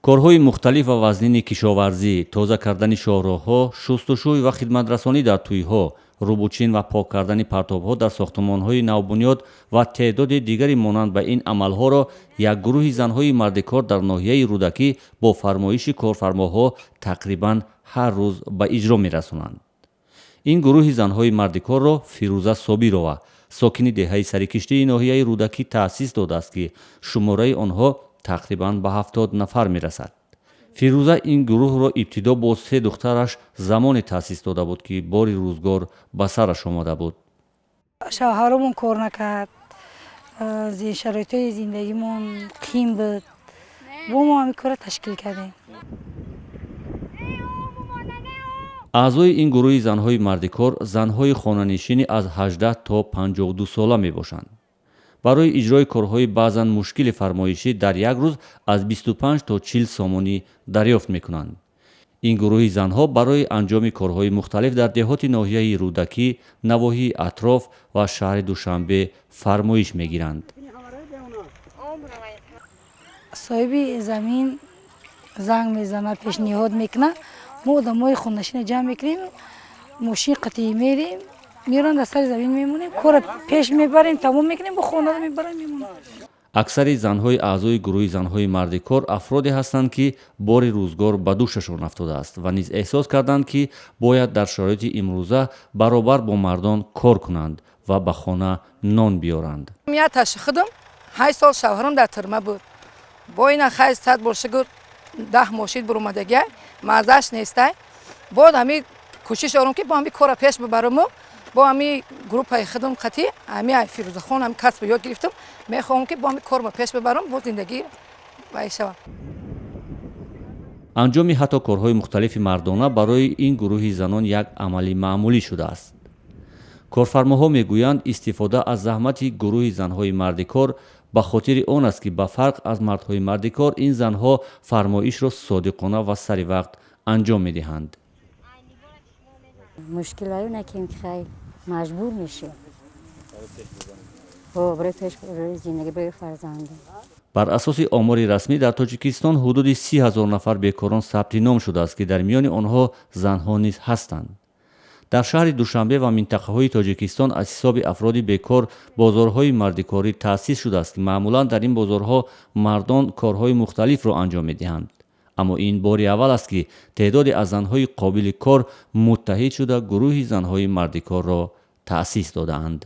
Корҳои мухталиф ва вазнини кишоварзӣ, тоза кардани шоҳроҳҳо, шустушӯй ва хидматрасонӣ дар тӯйҳо, рӯбучин ва пок кардани партобҳо дар сохтумонҳои навбунёд ва теъдоди дигари монанд ба ин амалҳоро як гурӯҳи занҳои мардикор дар ноҳияи Рӯдакӣ бо фармоиши корфармоҳо тақрибан ҳар рӯз ба иҷро мерасонанд. Ин гурӯҳи занҳои мардикорро Фирӯза Собирова, сокини деҳаи Сарикиштии ноҳияи Рӯдакӣ, таъсис додааст, ки шумораи онҳо тақрибан ба 70 нафар мерасад. Фирӯза ин гурӯҳро ибтидо бо се духтараш замоне таъсис дода буд, ки бори рӯзгор ба сараш омада буд. Шавҳаромон кор накард, шароитҳои зиндагимон қин буд, бо мо ҳамин корро ташкил кардем. Аъзои ин гурӯҳи занҳои мардикор занҳои хонанишини аз 18 то 52 сола мебошанд. Барои иҷрои корҳои баъзан мушкили фармоишӣ дар як рӯз аз 25 то 40 сомонӣ дарёфт мекунанд. Ин гурӯҳи занҳо барои анҷоми корҳои мухталиф дар деҳоти ноҳияи Рӯдакӣ, навоҳии атроф ва шаҳри Душанбе фармоиш мегиранд. Соҳиби замин занг мезанад, пешниҳод мекунад, мо одамои хонашина ҷамъ мекунем, мошин қатъӣ мерем, мерон дар сари замин мемонем, корро пеш мебарем, тамом мекунем, бо хонада мебарем, мемонем. Аксари занҳои аъзои гурӯҳи занҳои мардикор афроде ҳастанд, ки бори рӯзгор ба дӯшашон афтодааст ва низ эҳсос карданд, ки бояд дар шароити имрӯза баробар бо мардон кор кунанд ва ба хона нон биёранд. Яташ худам 8 сол шавҳарам дар тюрьма буд. Бо ина хай 100 бор шукр, 10 мошин буромадагиай, маззаш нестай. Бод ҳами кӯшиш дорам, ки бо ҳами корро пеш бибараму бо ҳами группаи худам қатӣ, ҳами Фирӯзахон ҳами касб ёд гирифтам, мехоҳам, ки бо ҳами корро пеш бибарам, бо зиндагӣ вай шавам. Анҷоми ҳатто корҳои мухталифи мардона барои ин гурӯҳи занон як амали маъмулӣ шудааст. Корфармоҳо мегӯянд, истифода аз заҳмати гурӯҳи занҳои мардикор ба хотири он аст, ки ба фарқ аз мардҳои мардикор ин занҳо фармоишро содиқона ва сари вақт анҷом медиҳанд. Мушкилаю накем, ки хай маҷбур мешем барои пеш зиндагӣ, барои фарзанда. Бар асоси омори расмӣ, дар Тоҷикистон ҳудуди 30 ҳазор нафар бекорон сабти ном шудааст, ки дар миёни онҳо занҳо низ ҳастанд. Дар шаҳри Душанбе ва минтақаҳои Тоҷикистон аз ҳисоби афроди бекор бозорҳои мардикорӣ таъсис шудааст, ки маъмулан дар ин бозорҳо мардон корҳои мухталифро анҷом медиҳанд. Аммо ин бори аввал аст, ки теъдоде аз занҳои қобили кор муттаҳид шуда, гурӯҳи занҳои мардикорро таъсис додаанд.